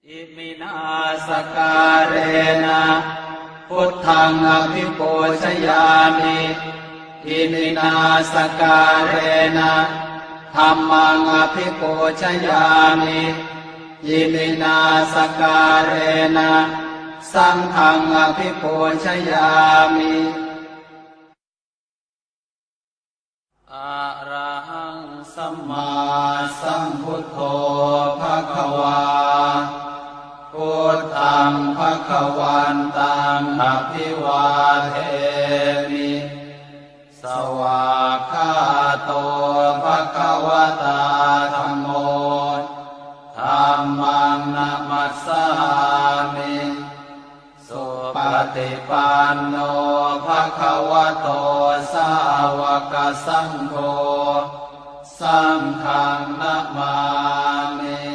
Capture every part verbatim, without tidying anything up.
Iminā sakkārena buddhaṃ abhipūjayāmi. Iminā sakkārena dhammaṃ abhipūjayāmi. Iminā sakkārena saṅghaṃ abhipūjayāmi. Arahaṃ sammāsambuddho bhagavā. Buddhaṃ bhagavantaṃ abhivādemi. Svākkhāto bhagavatā dhammo. Dhammaṃ namassāmi. Supaṭipanno bhagavato sāvakasaṅgho. Saṅghaṃ namāmi.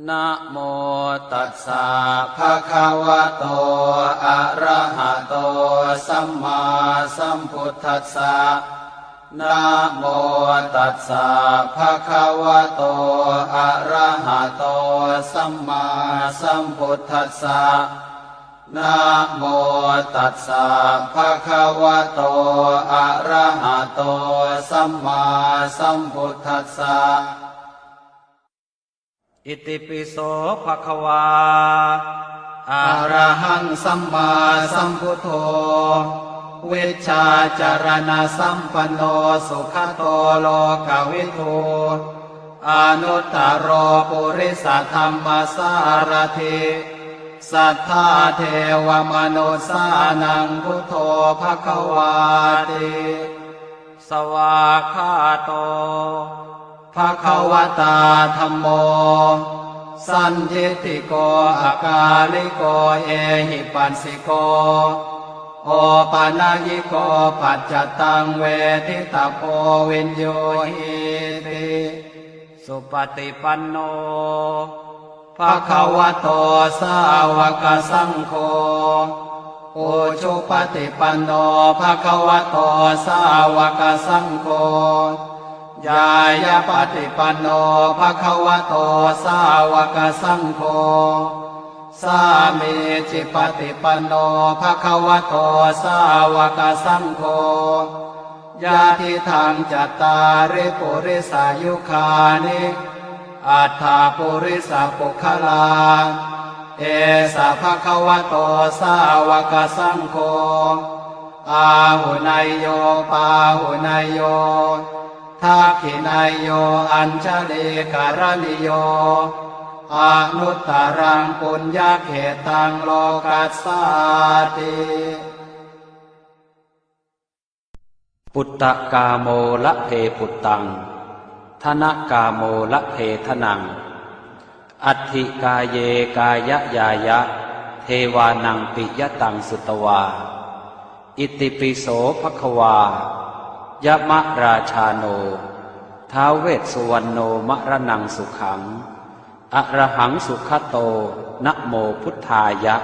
Namo tassa bhagavato arahato sammāsambuddhassa. Namo tassa bhagavato arahato sammāsambuddhassa. Namo tassa bhagavato arahato sammāsambuddhassa. Itipi so bhagavā arahaṃ sammāsambuddho vijjācaraṇasampanno sugato lokavidū anuttaro purisadammasārathi satthā devamanussānaṃ buddho bhagavāti. Svākkhāto bhagavatā dhammo sandiṭṭhiko akāliko ehipassiko opanayiko paccattaṃ veditabbo viññūhīti. Supaṭipanno bhagavato sāvakasaṅgho ujupaṭipanno bhagavato sāvakasaṅgho ñāyapaṭipanno bhagavato sāvakasaṅgho sāmīcipaṭipanno bhagavato sāvakasaṅgho yadidaṃ cattāri purisayugāni aṭṭha purisapuggalā esa bhagavato sāvakasaṅgho āhuneyyo pāhuneyyo dakkhiṇeyyo añjalikaraṇīyo anuttaraṃ puññakkhettaṃ lokassāti. Puttakāmo labhe puttaṃ, dhanakāmo labhe dhanaṃ, atthi kāye kāyañāya, devānaṃ piyataṃ sutvā. Itipi so bhagavā, yamarājāno, ท้าว vessuvaṇṇo, maraṇaṃ sukhaṃ, arahaṃ sugato, namo buddhāya.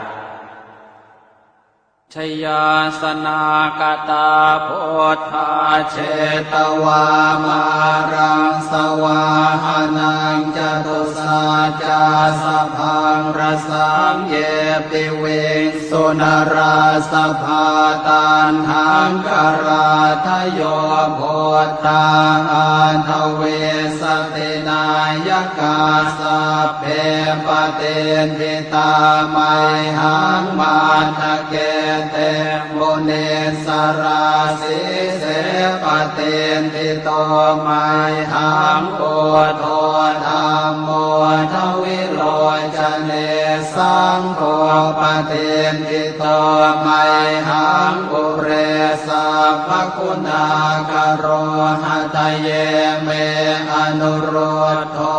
Jayāsanāgatā buddhā, jetvā māraṃ savāhanaṃ, catusaccāsabhaṃ rasaṃ, ye piviṃsu narāsabhā. Taṇhaṅkarādayo buddhā, aṭṭhavīsati nāyakā, sabbe patiṭṭhi tā mayhaṃ, matthake te munissarā. Sīse patiṭṭhito mayhaṃ, buddho dhammo dvilocane, saṅgho patiṭṭhito mayhaṃ, ure sabbaguṇākaro. Hadaye me anurud dho,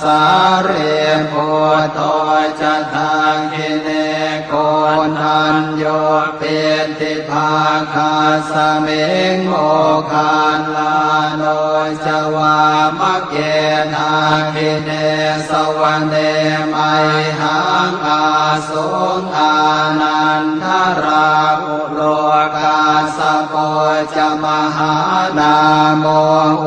sārīputto ca dakkhiṇe, koṇḍañño piṭṭhibhāgasmiṃ, moggallāno ca vāmake. Dakkhiṇe savane mayhaṃ, ā suṃ ānandarāhulo, kassapo ca mahānāmo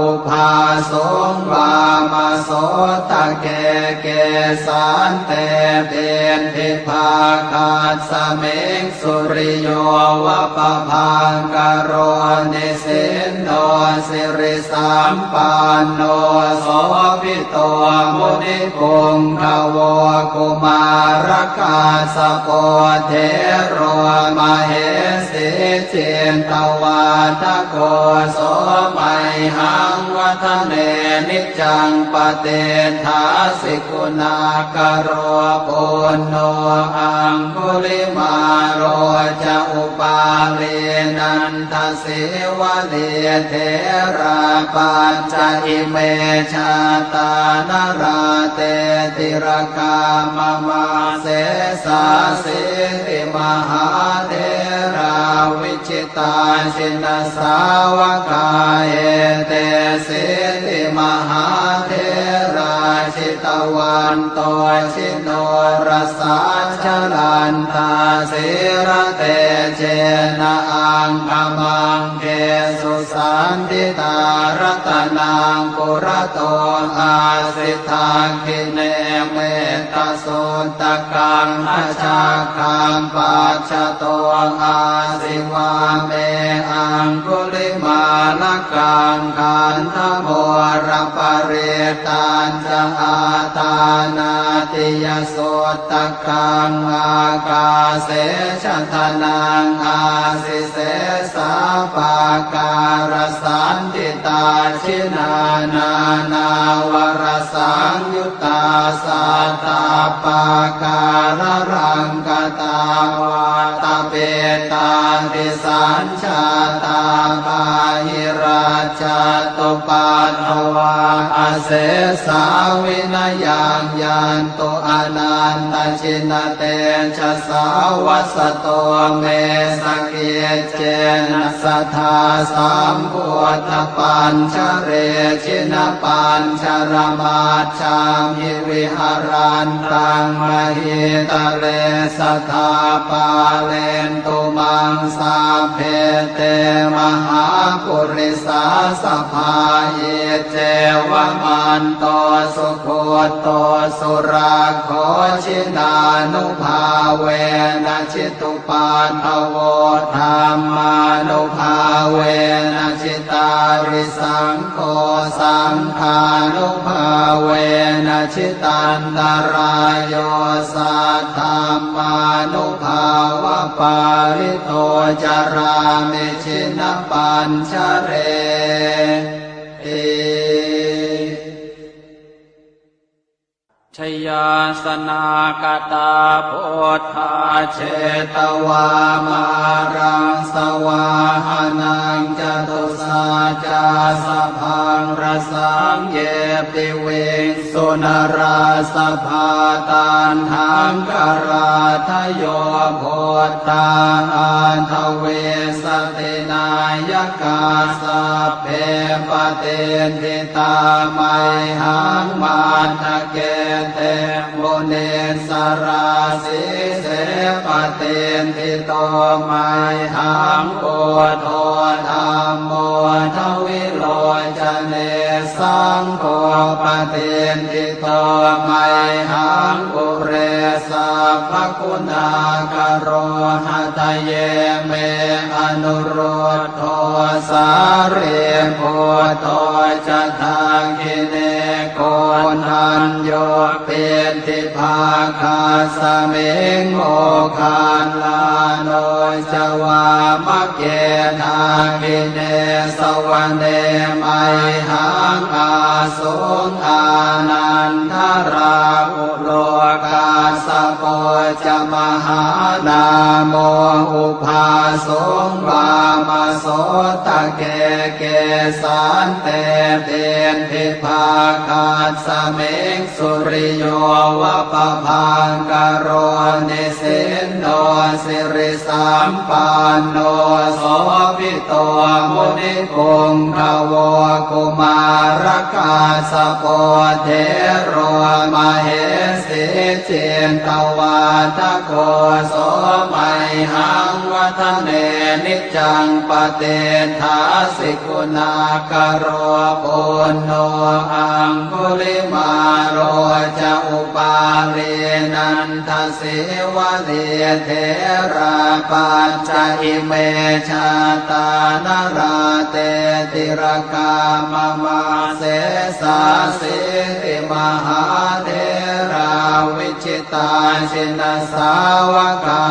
ubhāsuṃ vāmasotake. Kesante piṭṭhibhāgasmiṃ suriyo va pabhaṅkaro nisinno sirisampanno sobhi to munipuṅgavo. Kumārakassapo thero mahesī cittavādako so mayhaṃ vadane niccaṃ patiṭṭhāsi guṇākaro. Puṇṇo aṅgulimālo ca upālī nanda sīvalī therā pañca ime jātā nalāṭe tilakā mama. Sesāsīti mahātherā vijitā jinasāvakā etesīti mahātherā jitavanto ji norasā jalantā sīlatejena aṅgamaṅgesu saṇṭhitā. Ratanaṃ purato āsi dakkhiṇe mettasuttakaṃ dhajaggaṃ pacchato āsi vāme aṅgulimālakaṃ. Khandhamoraparittañ ca āṭānāṭiyasuttakaṃ ākāse chadanaṃ āsi sesā pākārasaṇṭhitā. Jinā nānāvarasaṃyuttā sattappākāralaṅkatā vātapittādisañ jātā bāhirajjhattupaddavā asesā vinayaṃ yantu anantajinatejasā. Vasato me sakiccena sadā sambuddhapañjare jinapañjaramaj jhamhi viharantaṃ mahītale sadā pālentu maṃ sabbe te mahāpurisāsabhā. Iccevamanto sugutto surakkho jinānubhāvena jitu paddavo dhammānubhāvena jitārisaṅgho saṅghānubhāvena jitantarāyo saddhammānubhāvapālito carāmi jinapañjareti. Jayāsanākatā buddhā jetvā māraṃ savāhanaṃ catusaccāsabhaṃ rasaṃ ye piviṃsu narāsabhā. Taṇhaṅkarādayo buddhā aṭṭhavīsati nāyakā sabbe patiṭṭhi tā mayhaṃ matthake te munissarā. Sīse patiṭṭhito mayhaṃ buddho dhammo dvilocane saṅgho patiṭṭhito mayhaṃ ure sabbaguṇākaro. Hadaye me anurud dho sārīputto ca dakkhiṇe koṇḍañño piṭṭhibhāgasmiṃ moggallāno ca vāmake. Dakkhiṇe savane mayhaṃ āsuṃ ānandarāhu lo kassapo ca mahānāmo ubhāsuṃ vāmasotake. Kesante piṭṭhibhāgasmiṃ suriyo va pabhaṅkaro nisinno siri sampanno sobhito munipuṅgavo. Kumārakassapo thero mahesī cittavādako so mayhaṃ Sāsane niccaṃ patiṭṭhāsi guṇākaro. Puṇṇo aṅgulimālo ca upālī nandasīvalī, therā pañca ime jātā nalāṭe tilakā mama. Sesāsīti mahātherā vi jitā jinasāvakā,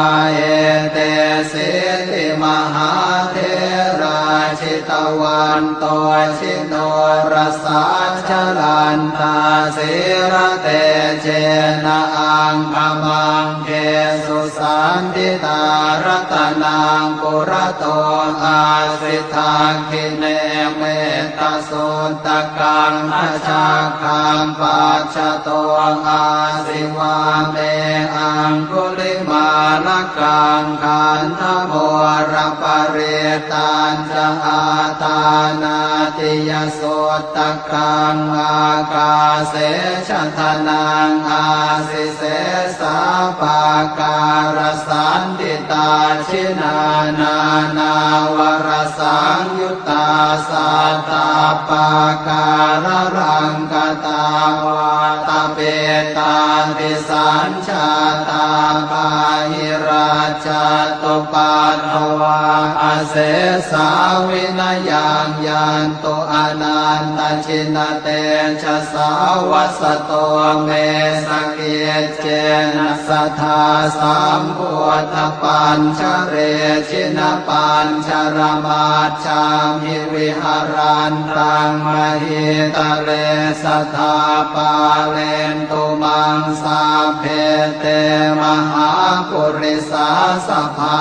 etesīti mahātherā jitavanto jinorasā, jalantā sīlatejena aṅgamaṅgesu saṇṭhitā. Ratanaṃ purato āsi dakkhiṇe metta suttakaṃ, dhajaggaṃ pacchato āsi vāme aṅgulimālakaṃ. Khandhamoraparittañca āṭānāṭiyasuttakaṃ, ākāse chadanaṃ āsi sesā pākārasaṇṭhitā. Jinā nānāvarasaṃyu ttā sattappākāralaṅkatā, vātapittādisañjātā bāhirajjhattupaddavā, asesā vinayaṃ yantu anantajinatejasā. Vasato me sakic cena sadā sambuddhapañjare, jinapañjaramajjhamhi viharantaṃ mahītale, sadā pālentu maṃ sabbe te mahāpurisāsabhā.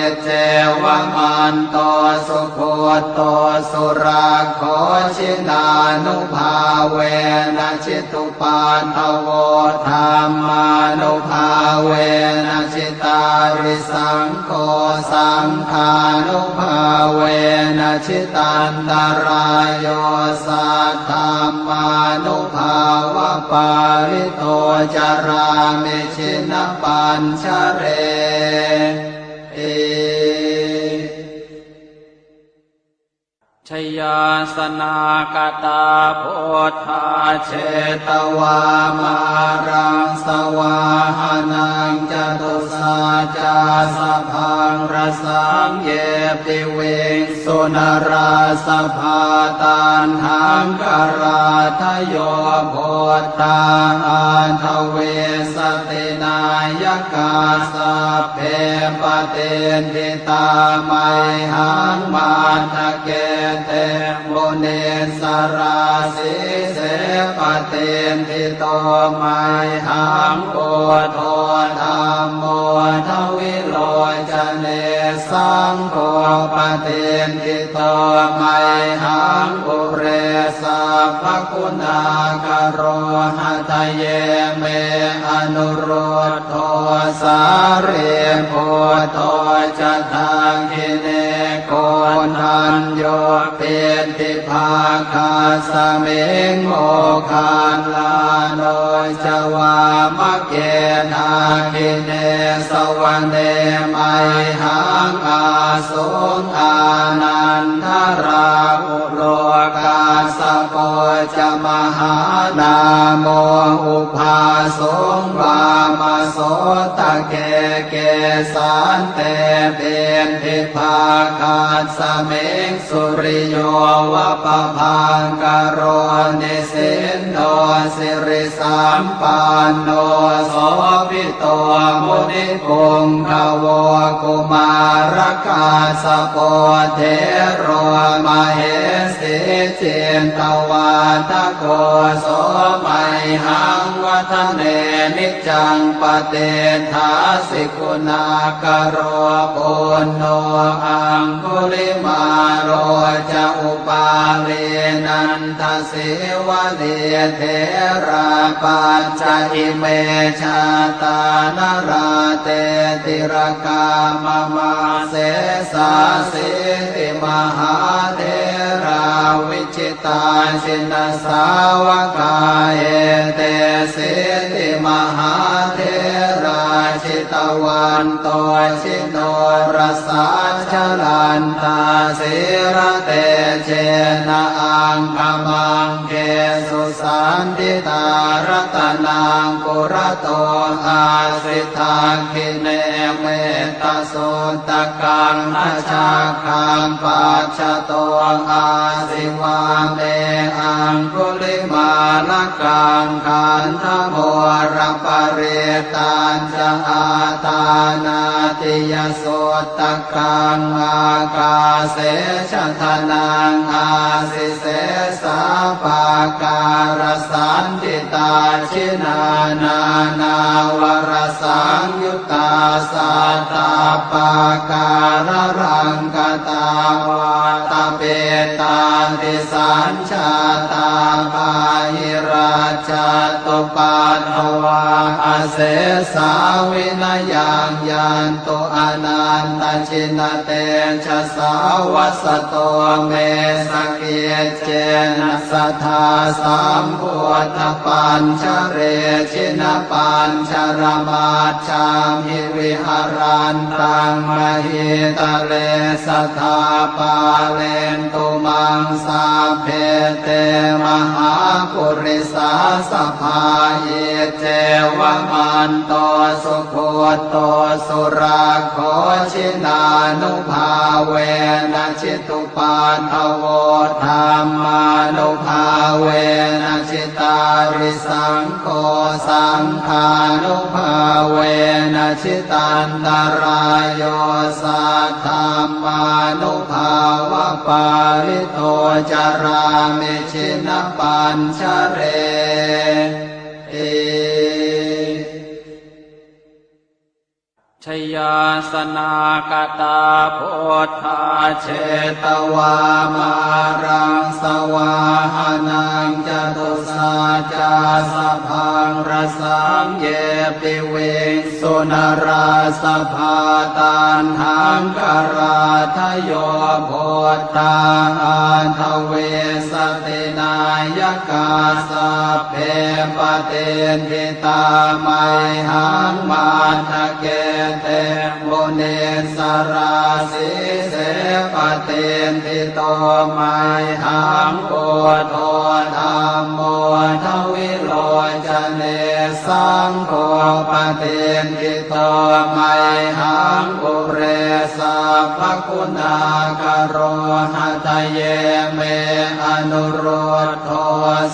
Iccevamanto sugutto surakkho, jinānubhāvena jitu paddavo, dhammānubhāvena jitārisaṅgho, saṅghānubhāvena jitantarāyo, saddhammānubhāvapālito carāmi jinapañjareti. Jayāsanāgatā buddhā jetvā māraṃ savāhanaṃ, catusaccāsabhaṃ rasaṃ ye piviṃsu narāsabhā. Taṇhaṅkarādayo buddhā aṭṭhavīsati nāyakā, sabbe patiṭṭhi tā mayhaṃ matthake te munissarā. Sīse patiṭṭhito mayhaṃ buddho dhammo dvilocane, saṅgho patiṭṭhito mayhaṃ ure sabbaguṇākaro. Hadaye me anurud dho sārīputto ca dakkhiṇe, koṇḍañño piṭṭhibhāgasmiṃ moggallāno ca vāmake. Dakkhiṇe savane mayhaṃ ā suṃ ānandarāhulo, kassapo ca mahānāmo ubhāsuṃ vāmasotake. Kesante piṭṭhibhāgasmiṃ suriyo va pabhaṅkaro, nisinno siri sampanno sobhito munipuṅgavo. Kumārakassapo thero mahesī cittavādako, so mayhaṃ vadane niccaṃ patiṭṭhāsi guṇākaro. Puṇṇo aṅgulimālo ca upālī nanda sīvalī, therā pañca ime jātā nalāṭe tilakā mama. Sesāsīti mahātherā vijitā jinasāvakā, etesīti mahātherā jitā vanto jinorasā, jalantā sīlatejena aṅgamaṅgesu saṇṭhitā. Ratanaṃ purato āsi, dakkhiṇe mettasuttakaṃ, dhajaggaṃ pacchato āsi, vāme aṅgulimālakaṃ. Khandhamoraparittañ ca āṭānāṭiyasuttakaṃ, ākāse chadanaṃ āsi, sesā pākārasaṇṭhitā. Jinā nānāvarasaṃyuttā sattappākāralaṅkatā, vātapittādisañ jātā bāhirajjhattupaddavā, asesā vinayaṃ yantu anantajinatejasā. Vasato me sakiccena sadā sambuddhapañjare, jinapañjaramaj jhamhi viharantaṃ mahītale, sadā pālentu maṃ sabbe te mahāpurisāsabhā. Iccevamanto sugutto surakkho, jinānubhāvena jitu paddavo, dhammānubhāvena jitārisaṅgho, saṅghānubhāvena jitantarāyo, saddhammānubhāvapālito carāmi jinapañjareti. Jayāsanākatā buddhā jetvā māraṃ savāhanaṃ, catusaccāsabhaṃ rasaṃ ye piviṃsu narāsabhā. Taṇhaṅkarādayo buddhā aṭṭhavīsati nāyakā, sabbe patiṭṭhi tā mayhaṃ matthake te munissarā. Sīse patiṭṭhito mayhaṃ buddho dhammo dvilocane, saṅgho patiṭṭhito mayhaṃ ure sabbaguṇākaro. Hadaye me anurud dho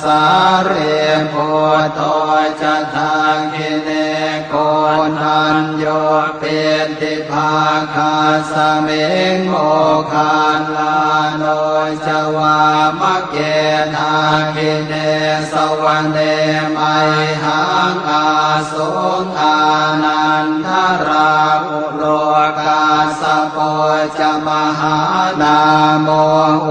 sārīputto ca dakkhiṇe, koṇḍañño piṭṭhibhāgasmiṃ moggallāno ca vāmake. Dakkhiṇe savane mayhaṃ āsuṃ ānandarāhu lo, kassapo ca mahānāmo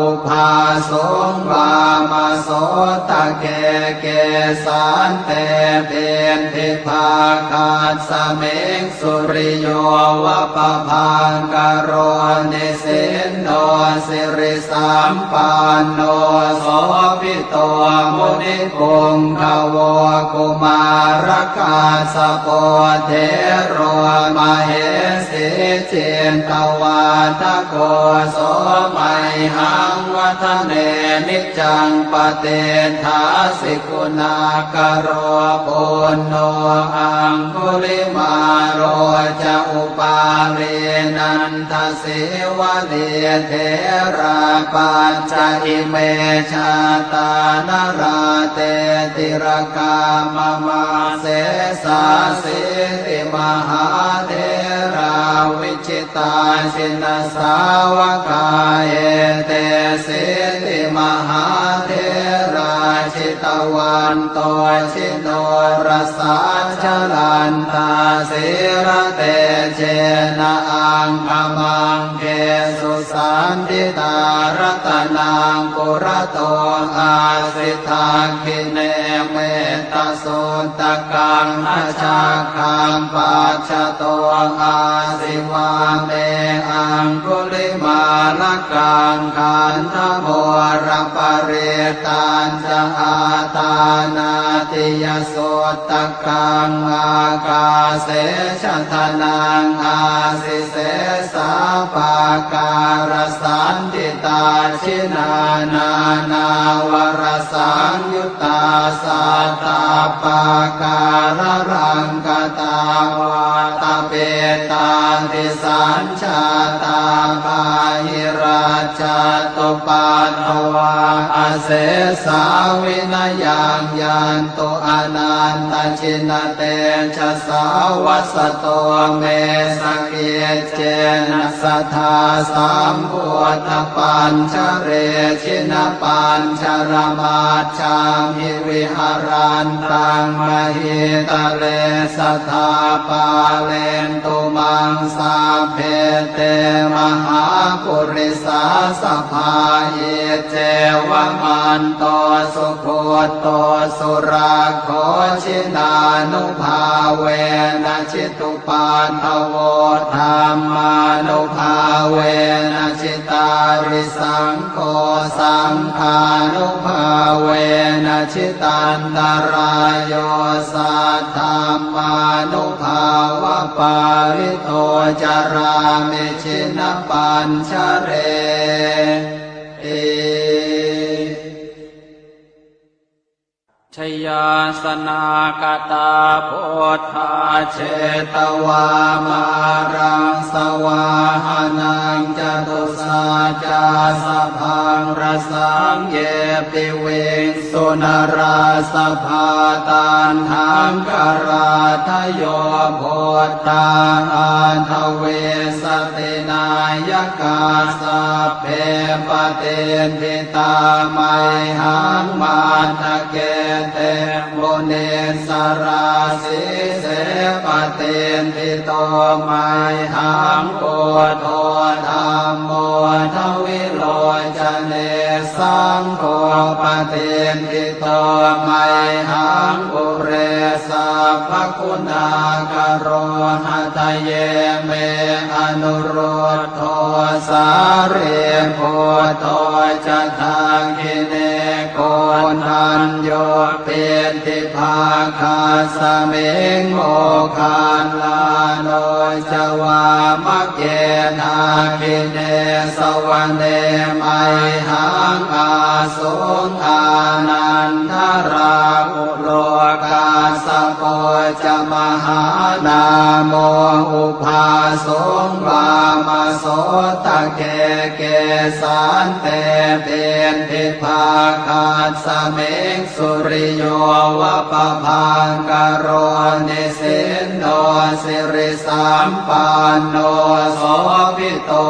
ubhāsuṃ vāmasotake. Kesante piṭṭhibhāgasmiṃ suriyo va pabhaṅkaro, nisinno siri sampanno sobhito munipuṅgavo. Kumārakassapo thero mahesī cittavādako, so mayhaṃ vadane niccaṃ patiṭṭhāsi guṇākaro. Puṇṇo aṅgulimālo ca upālī nanda sīvalī, therā pañca ime jātā nalāṭe tilakā mama. Sesāsīti mahātherā vijitā jinasāvakā, etesīti mahātherā jitavanto ji norasā, jalantā sīlatejena aṅgamaṅgesu saṇṭhitā. Ratanaṃ purato āsi, dakkhiṇe mettasuttakaṃ, dhajaggaṃ pacchato āsi, vāme aṅgulimālakaṃ. Khandhamoraparittañ ca Āṭānāṭiyasuttakaṃ ākāse chadanaṃ āsi, sesā pākārasaṇṭhitā. Jinā nānāvarasaṃyuttā sattappākāralaṅkatā, vātapittādisañ jātā bāhirajjhattupaddavā, asesā vinayaṃ yantu anantajinatejasā. Vasato me sakiccena sadā sambuddhapañjare, jinapañjaramaj jhamhi viharantaṃ mahītale, sadā pālentu maṃ sabbe te mahāpurisāsabhā. Iccevamanto sugutto surakkho, jinānubhāvena jitu paddavo, dhammānubhāvena jitārisaṅgho, saṅghānubhāvena jitantarāyo, saddhammānubhāvapālito carāmi jinapañjareti. Jayāsanāgatā buddhā jetvā māraṃ savāhanaṃ, catusaccāsabhaṃ rasaṃ ye piviṃsu narāsabhā. Taṇhaṅkarādayo buddhā aṭṭhavīsati nāyakā, sabbe patiṭṭhi tā mayhaṃ matthake te munissarā. Sīse patiṭṭhito mayhaṃ buddho dhammo dvilocane, saṅgho patiṭṭhito mayhaṃ ure sabbaguṇākaro. Hadaye me anurud dho sārīputto ca dakkhiṇe, koṇḍañño piṭṭhibhāgasmiṃ moggallāno ca vāmake. Dakkhiṇe savane mayhaṃ āsuṃ ānandarāhu lo, kassapo ca mahānāmo ubhāsuṃ vāmasotake. Kesante piṭṭhibhāgasmiṃ suriyo va pabhaṅkaro, nisinno siri sampanno sobhito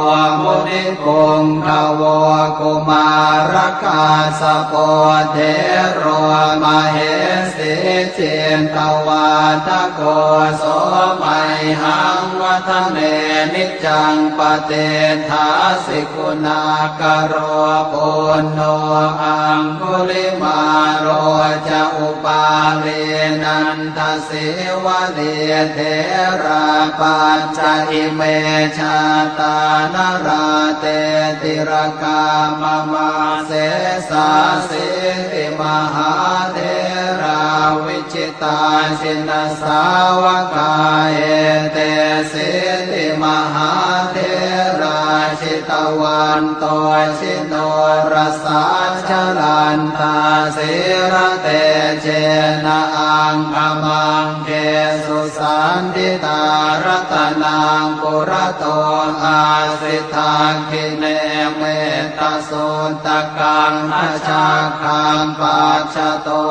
munipuṅgavo. Kumārakassapo thero mahesī cittavādako, so mayhaṃ vadane niccaṃ patiṭṭhāsi guṇākaro. Puṇṇo aṅgulimālo ca upālī nanda sīvalī, therā pañca ime jātā nalāṭe tilakā mama. Sesāsīti mahātherā vijitā jinasāvakā, etesīti mahātherā jitavanto ji norasā, jalantā sīlatejena aṅgamaṅgesu saṇṭhitā. Ratanaṃ purato āsi dakkhiṇe mettasuttakaṃ, dhajaggaṃ pacchato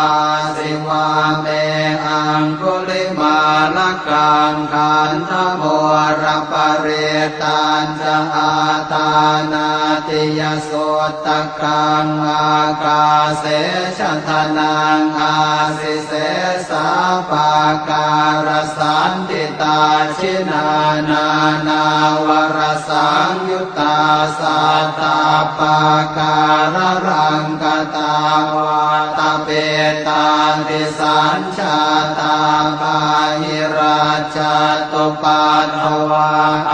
āsi vāme aṅgulimālakaṃ. Khandhamoraparittañ ca āṭānāṭiyasuttakaṃ, ākāse chadanaṃ āsi sesā pākārasaṇṭhitā. Jinā nānāvarasaṃyuttā sattappākāralaṅkatā, vātapittādisañjātā Sañjātā bāhirajjhattupaddavā,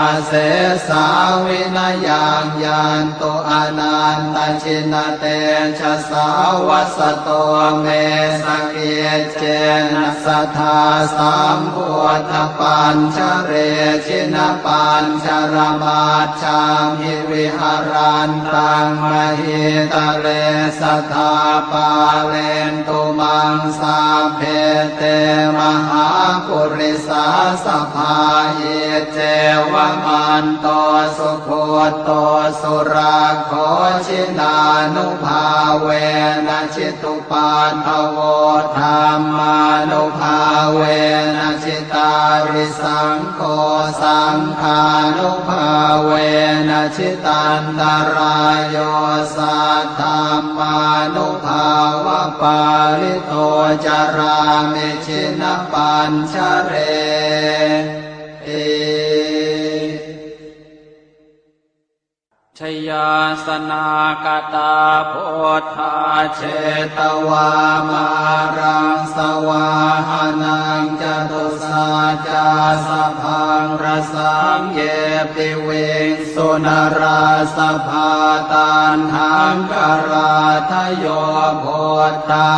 asesā vinayaṃ yantu, anantajinatejasā. Vasato me sakiccena, sadā sambuddhapañjare, jinapañjaramaj jhamhi, viharantaṃ mahītale, sadā pālentu maṃ sabbe, te mahāpurisāsabhā. Iccevamanto sugutto surakkho, jinānubhāvena jitu paddavo, dhammānubhāvena jitārisaṅgho, saṅghānubhāvena jitantarāyo, saddhammānubhāvapālito carāmi jinapañjareti. Jayāsanāgatā buddhā jetvā māraṃ savāhanaṃ, catusaccāsabhaṃ rasaṃ ye piviṃsu narāsabhā. Taṇhaṅkarādayo buddhā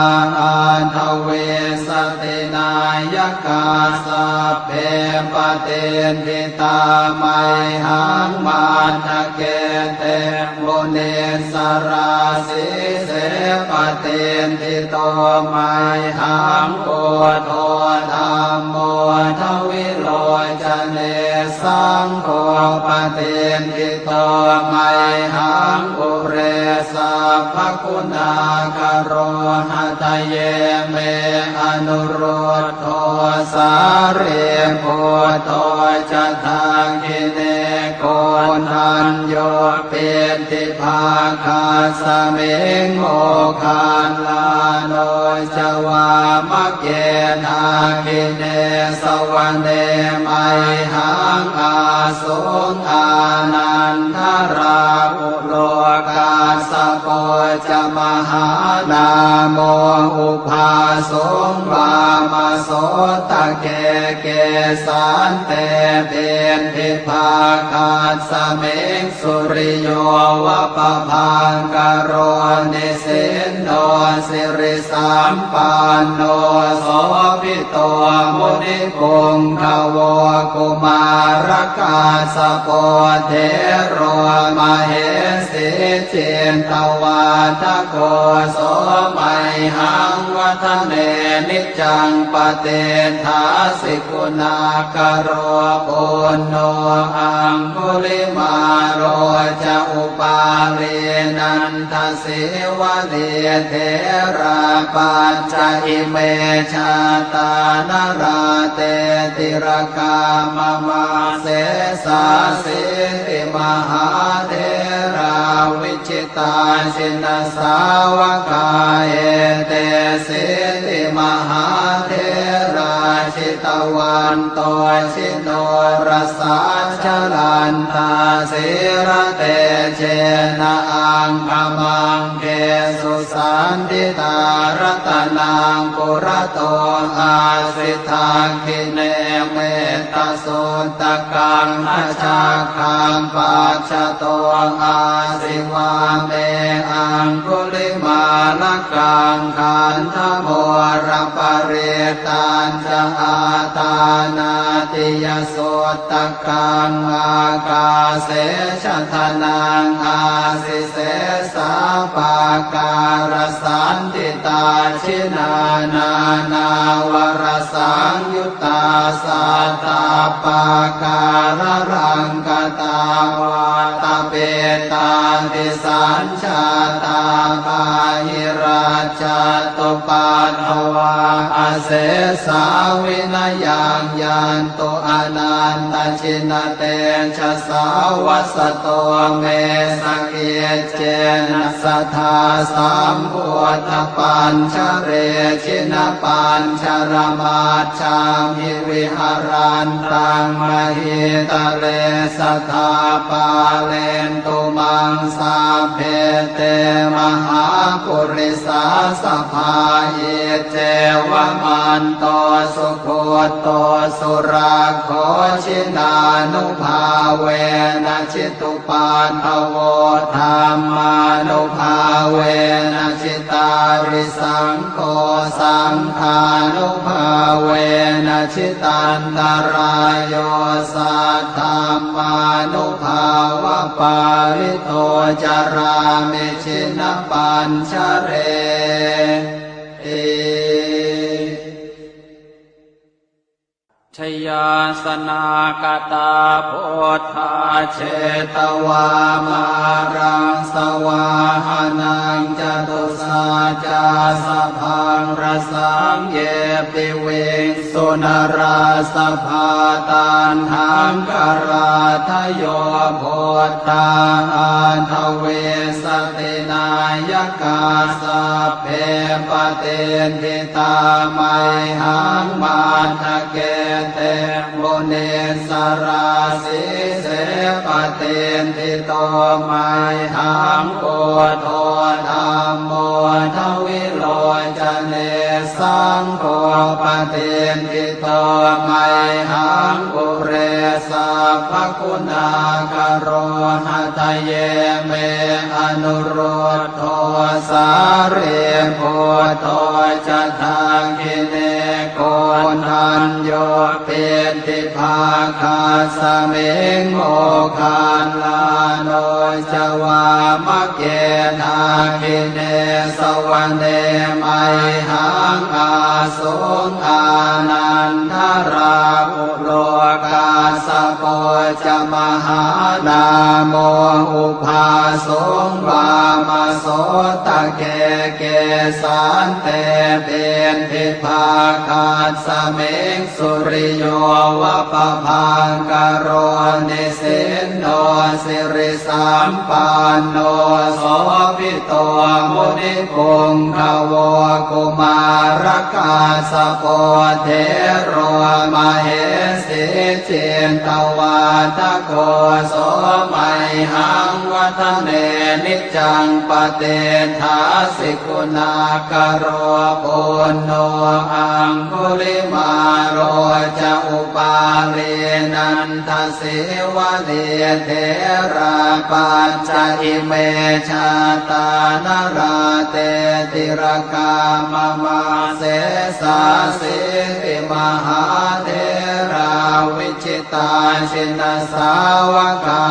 aṭṭhavīsati nāyakā, sabbe patiṭṭhi tā mayhaṃ matthake te munissarā. Sīse patiṭṭhito mayhaṃ buddho dhammo dvilocane, saṅgho patiṭṭhito mayhaṃ ure sabbaguṇākaro. Hadaye me anurud dho sārīputto ca dakkhiṇe, koṇḍañño piṭṭhibhāgasmiṃ moggallāno ca vāmake. Dakkhiṇe savane mayhaṃ āsuṃ ānandarāhu lo, kassapo ca mahānāmo ubhāsuṃ vāmasotake. Kesante piṭṭhibhāgasmiṃ suriyo va pabhaṅkaro, nisinno siri sampanno sobhito munipuṅgavo. Kumārakassapo thero mahesī cittavādako, so mayhaṃ vadane niccaṃ patiṭṭhāsi guṇākaro. Puṇṇo aṅgulimālo ca upālī nanda sīvalī, therā pañca ime jātā nalāṭe tilakā mama. Sesāsīti mahātherā vijitā jinasāvakā, etesīti mahātherā jitavanto ji norasā, jalantā sīlatejena aṅgamaṅgesu saṇṭhitā. Ratanaṃ purato āsi dakkhiṇe mettasuttakaṃ, dhajaggaṃ pacchato āsi vāme aṅgulimālakaṃ. Khandhamoraparittañ ca āṭānāṭiyasuttakaṃ, ākāse chadanaṃ āsi sesā pākārasaṇṭhitā. Jinā nānāvarasaṃyuttā sattappākāralaṅkatā, vātapittādisañ jātā bāhirajjhattupaddavā, asesā vinayaṃ yantu anantajinatejasā. Vasato me sakiccena sadā sambuddhapañjare, jinapañjaramaj jhamhi viharantaṃ mahītale, sadā pālentu maṃ sabbe te mahāpurisāsabhā. Iccevamanto sugutto surakkho, jinānubhāvena jitupaddavo, dhammānubhāvena jitārisaṅgho, saṅghānubhāvena jitantarāyo, saddhammānubhāvapālito carāmi jinapañjareti. Jayāsanāgatā buddhā jetvā māraṃ savāhanaṃ, catusaccāsabhaṃ rasaṃ ye piviṃsu narāsabhā. Taṇhaṅkarādayo buddhā aṭṭhavīsati nāyakā, sabbe patiṭṭhi tā mayhaṃ matthake te munissarā. Sīse patiṭṭhito mayhaṃ buddho dhammo dvilocane, saṅgho patiṭṭhito mayhaṃ ure sabbaguṇākaro. Hadaye me anurud dho sārīputto ca dakkhiṇe, koṇḍañño piṭṭhibhāgasmiṃ moggallāno ca vāmake. Dakkhiṇe savane mayhaṃ āsuṃ ānandarāhu lo, kassapo ca mahānāmo ubhāsuṃ vāmasotake. Kesante piṭṭhibhāgasmiṃ suriyo va pabhaṅkaro, nisinno siri sampanno sobhito munipuṅgavo. Kumārakassapo thero mahesī cittavādako, so mayhaṃ vadane niccaṃ patiṭṭhāsi guṇākaro. Puṇṇo aṅgulimālo ca upālī nanda sīvalī, therā pañca ime jātā nalāṭe tilakā mama. Sesāsīti mahātherā vijitā jinasāvakā,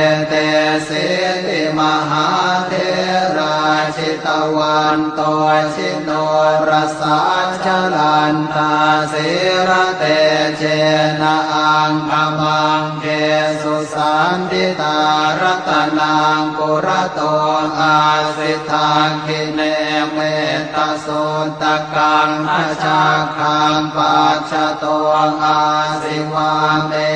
etesīti mahātherā jitavanto ji norasā, jalantā sīlatejena aṅgamaṅgesu saṇṭhitā. Ratanaṃ purato āsi dakkhiṇe mettasuttakaṃ, dhajaggaṃ pacchato āsi vāme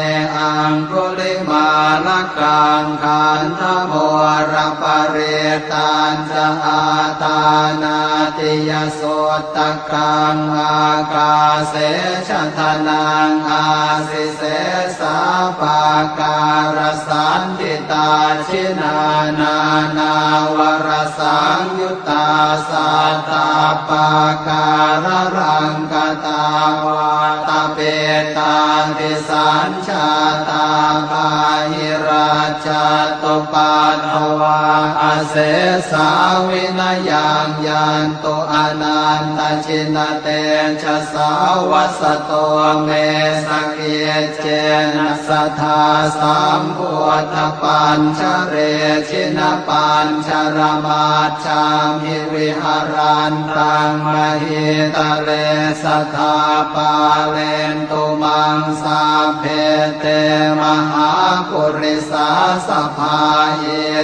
aṅgulimālakaṃ. Khandhamoraparittañ ca āṭānāṭiyasuttakaṃ, ākāse chadanaṃ āsi sesā pākārasaṇṭhitā. Jinā nānāvarasaṃyuttā sattappākāralaṅkatā, vātapittādisañ jātā bāhirajjhattupaddavā, asesā vinayaṃ yantu anantajinatejasā. Vasato me sakiccena sadā sambuddhapañjare, jinapañjaramaj jhamhi viharantaṃ mahītale, sadā pālentu maṃ sabbe te mahāpurisāsabhā.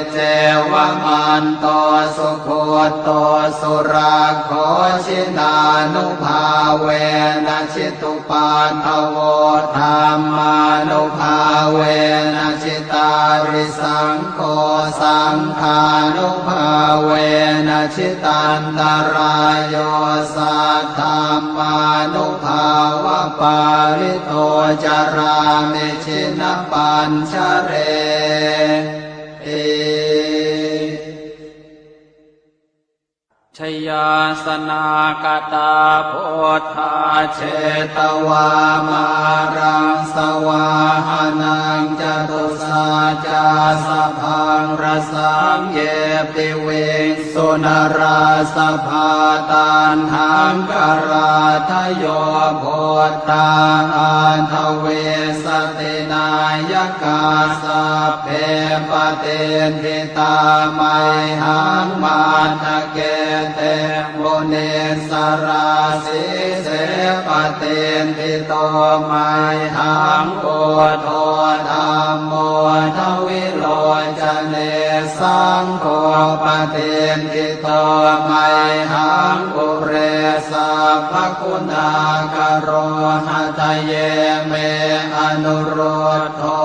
Iccevamanto sugutto surakkho, jinānubhāvena jitu paddavo, dhammānubhāvena jitārisaṅgho, saṅghānubhāvena jitantarāyo, saddhammānubhāvapālito carāmi jinapañjareti. Jayāsanāgatā buddhā jetvā māraṃ savāhanaṃ, catusaccāsabhaṃ rasaṃ ye piviṃsu narāsabhā. Taṇhaṅkarādayo buddhā aṭṭhavīsati nāyakā, sabbe patiṭṭhi tā mayhaṃ matthake te munissarā. Sīse patiṭṭhito mayhaṃ buddho dhammo dvilocane, saṅgho patiṭṭhito mayhaṃ ure sabbaguṇākaro. Hadaye me anurud dho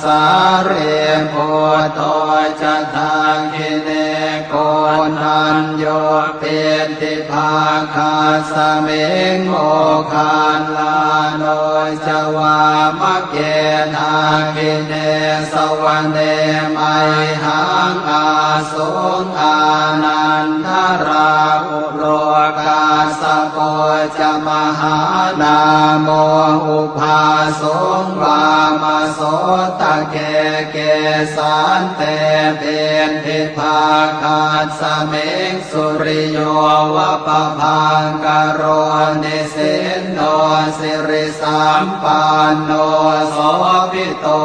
sārīputto ca dakkhiṇe, koṇḍañño piṭṭhibhāgasmiṃ moggallāno ca vāmake. Dakkhiṇe savane mayhaṃ ā suṃ ānandarāhulo, kassapo ca mahānāmo ubhāsuṃ vāmasotake. Kesante piṭṭhibhāgasmiṃ suriyo va pabhaṅkaro, nisinno siri sampanno sobhito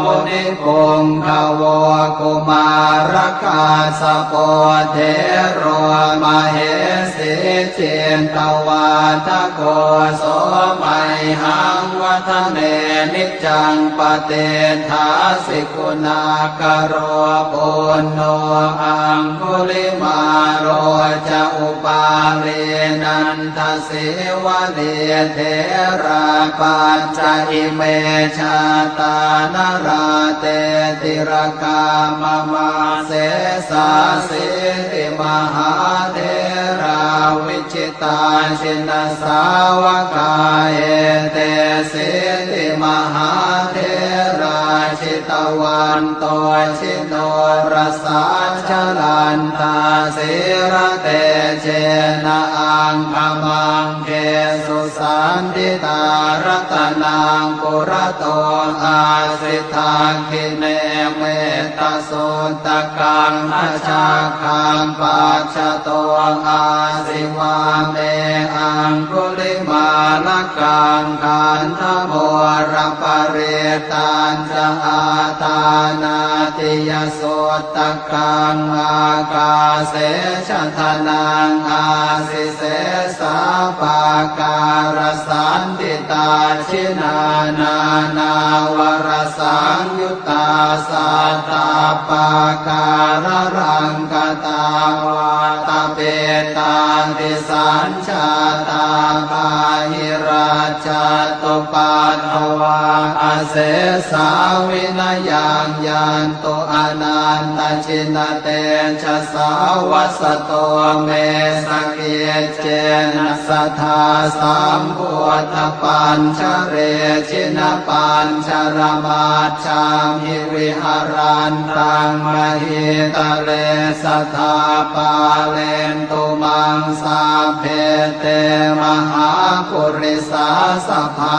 munipuṅgavo. Kumārakassapo thero mahesī cittavādako, so mayhaṃ vadane niccaṃ patiṭṭhāsi guṇākaro. Puṇṇo aṅgulimālo ca upālī nanda sīvalī, therā pañca ime jātā nalāṭe tilakā mama. Sesāsīti mahātherā vijitā jinasāvakā, etesīti mahātherā jitavanto ji norasā, jalantā sīlatejena aṅgamaṅgesu saṇṭhitā. Ratanaṃ purato āsi dakkhiṇe mettasuttakaṃ, dhajaggaṃ pacchato āsi vāme aṅgulimālakaṃ. Khandhamoraparittañ ca āṭānāṭiyasuttakaṃ, ākāse chadanaṃ āsi sesā pākārasaṇṭhitā. Jinā nānāvarasaṃyuttā sattappākāralaṅkatā, vātapittādisañ jātā bāhirajjhattupaddavā, asesā vinayaṃ yantu anantajinatejasā. Vasato me sakiccena sadā sambuddhapañjare, jinapañjaramaj jhamhi viharantaṃ mahītale, sadā pālentu maṃ sabbe te mahāpurisāsabhā.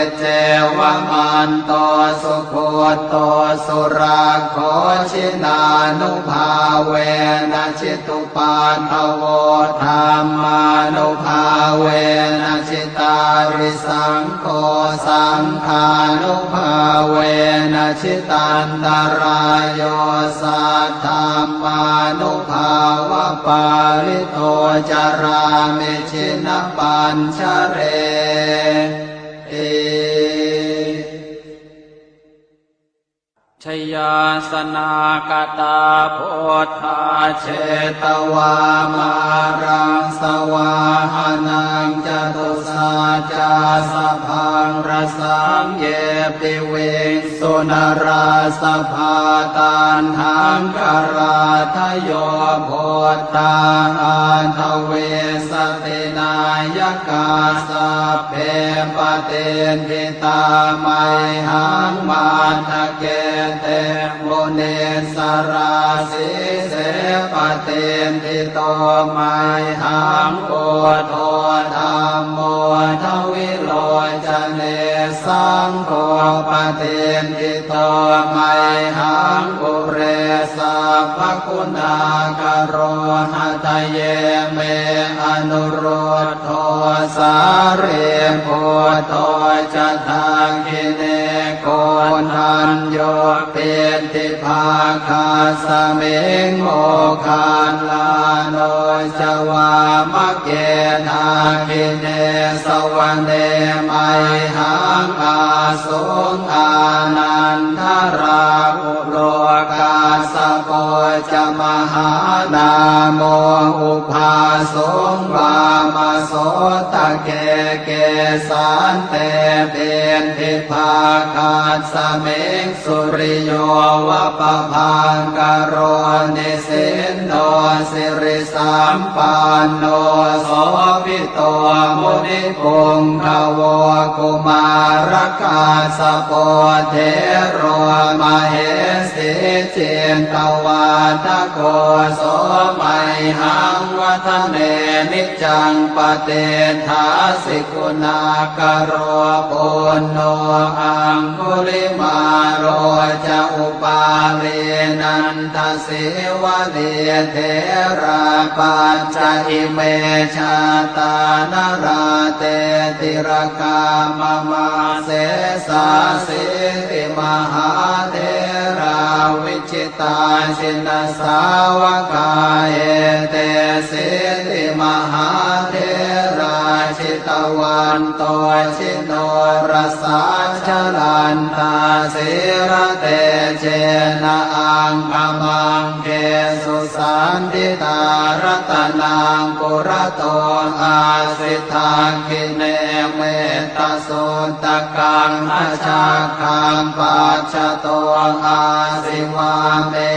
Iccevamanto sugutto surakkho, jinānubhāvena jitu paddavo, dhammānubhāvena jitārisaṅgho, saṅghānubhāvena jitantarāyo, saddhammānubhāvapālito carāmi jinapañjareti. Jayāsanāgatā buddhā jetvā māraṃ savāhanaṃ, catusaccāsabhaṃ rasaṃ ye piviṃsu narāsabhā. Taṇhaṅkarādayo buddhā aṭṭhavīsati nāyakā, sabbe patiṭṭhi tā mayhaṃ matthake munissarā. Sīse patiṭṭhito mayhaṃ buddho dhammo dvilocane, saṅgho patiṭṭhito mayhaṃ ure sabbaguṇākaro. Hadaye me anurud dho sārīputto ca dakkhiṇe, koṇḍañño piṭṭhibhāgasmiṃ moggallāno ca vāmake. Dakkhiṇe savane mayhaṃ ā suṃ ānandarāhulo, kassapo ca mahānāmo ubhāsuṃ vāmasotake. Kesante piṭṭhibhāgasmiṃ suriyo va pabhaṅkaro, nisinno siri sampanno sobhito munipuṅgavo. Kumārakassapo thero mahesī cittavādako, so mayhaṃ vadane niccaṃ patiṭṭhāsi guṇākaro. Puṇṇo aṅgulimālo ca upālī nanda sīvalī, therā pañca ime jātā nalāṭe tilakā mama. Sesāsīti mahātherā vijitā jinasāvakā, etesīti mahātherā jitavanto ji norasā, jalantā sīlatejena aṅgamaṅgesu saṇṭhitā. Ratanaṃ purato āsi dakkhiṇe mettasuttakaṃ, dhajaggaṃ pacchato āsi vāme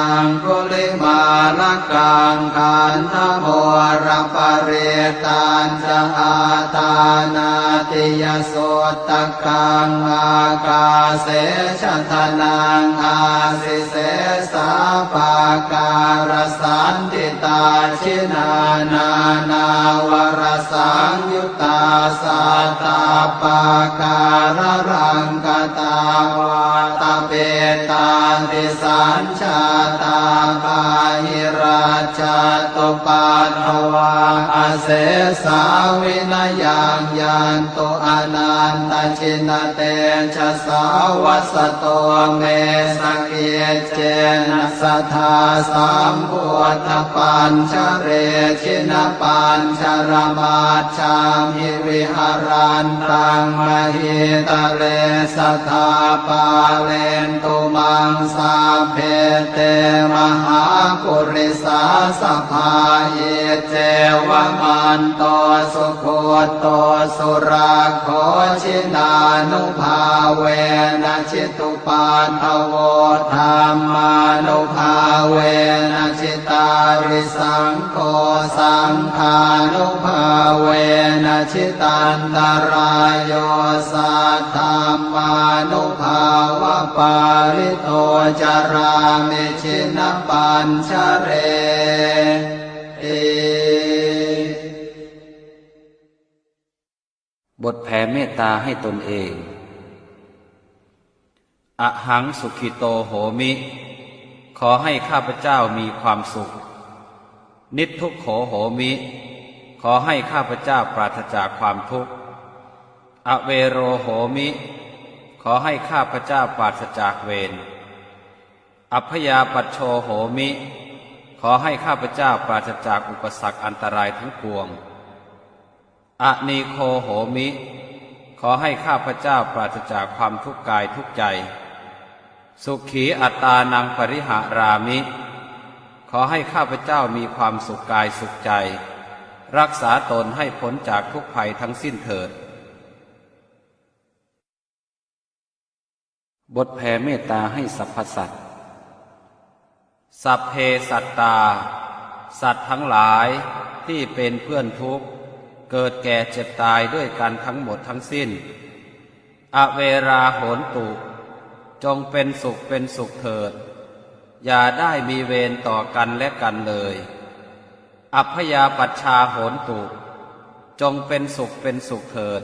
aṅgulimālakaṃ. Khandhamoraparittañ ca āṭānāṭiyasuttakaṃ, ākāse chadanaṃ āsi sesā pākārasaṇṭhitā. Jinā nānāvarasaṃyuttā sattappākāralaṅkatā, vātapittādisañ jātā bāhirajjhattupaddavā, asesā vinayaṃ yantu anantajinatejasā. Vasato me sakiccena sadā sambuddhapañjare, jinapañjaramaj jhamhi viharantaṃ mahītale, sadā pālentu maṃ sabbe te mahāpurisāsabhā. Iccevamanto sugutto surakkho, jinānubhāvena jitu paddavo, dhammānubhāvena jitārisaṅgho, saṅghānubhāvena jitantarāyo, saddhammānubhāvapālito carāmi jinapañjareti. บทแผ่เมตตาให้ตนเอง Ahaṃ sukhito homi ขอให้ข้าพเจ้ามีความสุข Niddukkho homi ขอให้ข้าพเจ้าปราศจากความทุกข์ Avero homi ขอให้ข้าพเจ้าปราศจากเวร Abyāpajjho homi ขอให้ข้าพเจ้าปราศจากอุปสรรคอันตรายทั้งปวง Anīgho homi ขอให้ข้าพเจ้าปราศจากความทุกข์กายทุกข์ใจ Sukhī attānaṃ pariharāmi ขอให้ข้าพเจ้ามีความสุขกายสุขใจ รักษาตนให้พ้นจากทุกข์ภัยทั้งสิ้นเถิด บทแผ่เมตตาให้สรรพสัตว์ Sabbe sattā สัตว์ทั้งหลายที่เป็นเพื่อนทุกข์ เกิดแก่เจ็บตายด้วยกันทั้งหมดทั้งสิ้น Averā hontu จงเป็นสุขเป็นสุขเถิด อย่าได้มีเวรต่อกันและกันเลย Abyāpajjhā hontu จงเป็นสุขเป็นสุขเถิด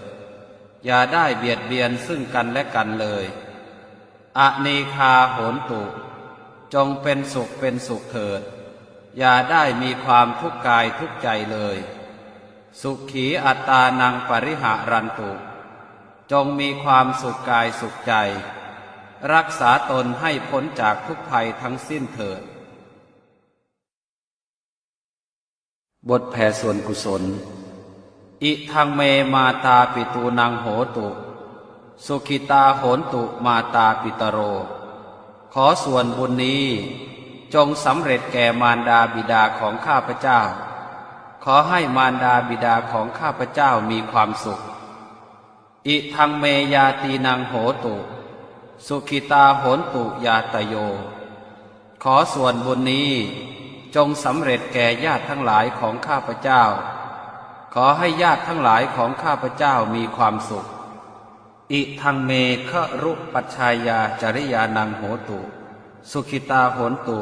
อย่าได้เบียดเบียนซึ่งกันและกันเลย Anīghā hontu จงเป็นสุขเป็นสุขเถิด อย่าได้มีความทุกข์กายทุกข์ใจเลย Sukhī attānaṃ pariharantu จงมีความสุขกายสุขใจ รักษาตนให้พ้นจากทุกข์ภัยทั้งสิ้นเถิด บทแผ่ส่วนกุศล Idaṃ me mātāpitūnaṃ hotu, sukhitā hontu mātāpitaro. ขอส่วนบุญนี้จงสำเร็จแก่มารดาบิดาของข้าพเจ้า ขอให้มารดาบิดาของข้าพเจ้ามีความสุข Idaṃ me ñātīnaṃ hotu, sukhitā hontu ñātayo. ขอส่วนบุญนี้จงสำเร็จแก่ญาติทั้งหลายของข้าพเจ้า ขอให้ญาติทั้งหลายของข้าพเจ้ามีความสุข Idaṃ me garūpajjhāyācariyānaṃ hotu, sukhitā hontu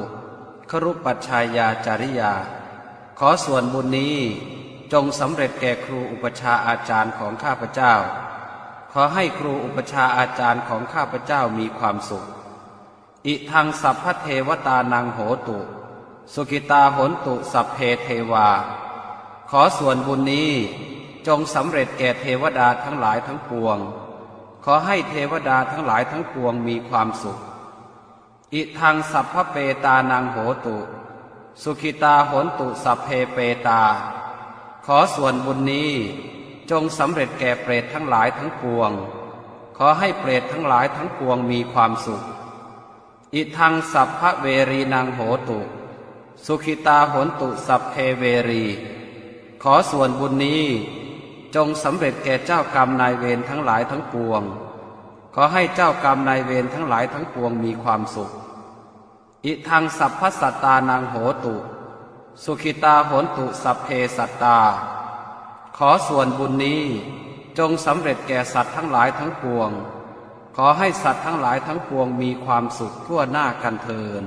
garūpajjhāyācariyā. ขอส่วนบุญนี้จงสำเร็จแก่ครูอุปัชฌาย์อาจารย์ของข้าพเจ้า ขอให้ครูอุปัชฌาย์อาจารย์ของข้าพเจ้ามีความสุข Idaṃ sabbadevatānaṃ hotu, sukhitā hontu sabbe devā. ขอส่วนบุญนี้จงสำเร็จแก่เทวดาทั้งหลายทั้งปวง ขอให้เทวดาทั้งหลายทั้งปวงมีความสุข Idaṃ sabbapetānaṃ hotu, sukhitā hontu sabbe petā. ขอส่วนบุญนี้จงสำเร็จแก่เปรตทั้งหลายทั้งปวง ขอให้เปรตทั้งหลายทั้งปวงมีความสุข Idaṃ sabbaverīnaṃ hotu, sukhitā hontu sabbe verī. ขอส่วนบุญนี้จงสำเร็จแก่เจ้ากรรมนายเวรทั้งหลายทั้งปวง ขอให้เจ้ากรรมนายเวรทั้งหลายทั้งปวงมีความสุข Idaṃ sabbasattānaṃ hotu, sukhitā hontu sabbe sattā. ขอส่วนบุญนี้จงสำเร็จแก่สัตว์ทั้งหลายทั้งปวง ขอให้สัตว์ทั้งหลายทั้งปวงมีความสุขทั่วหน้ากันเทอญ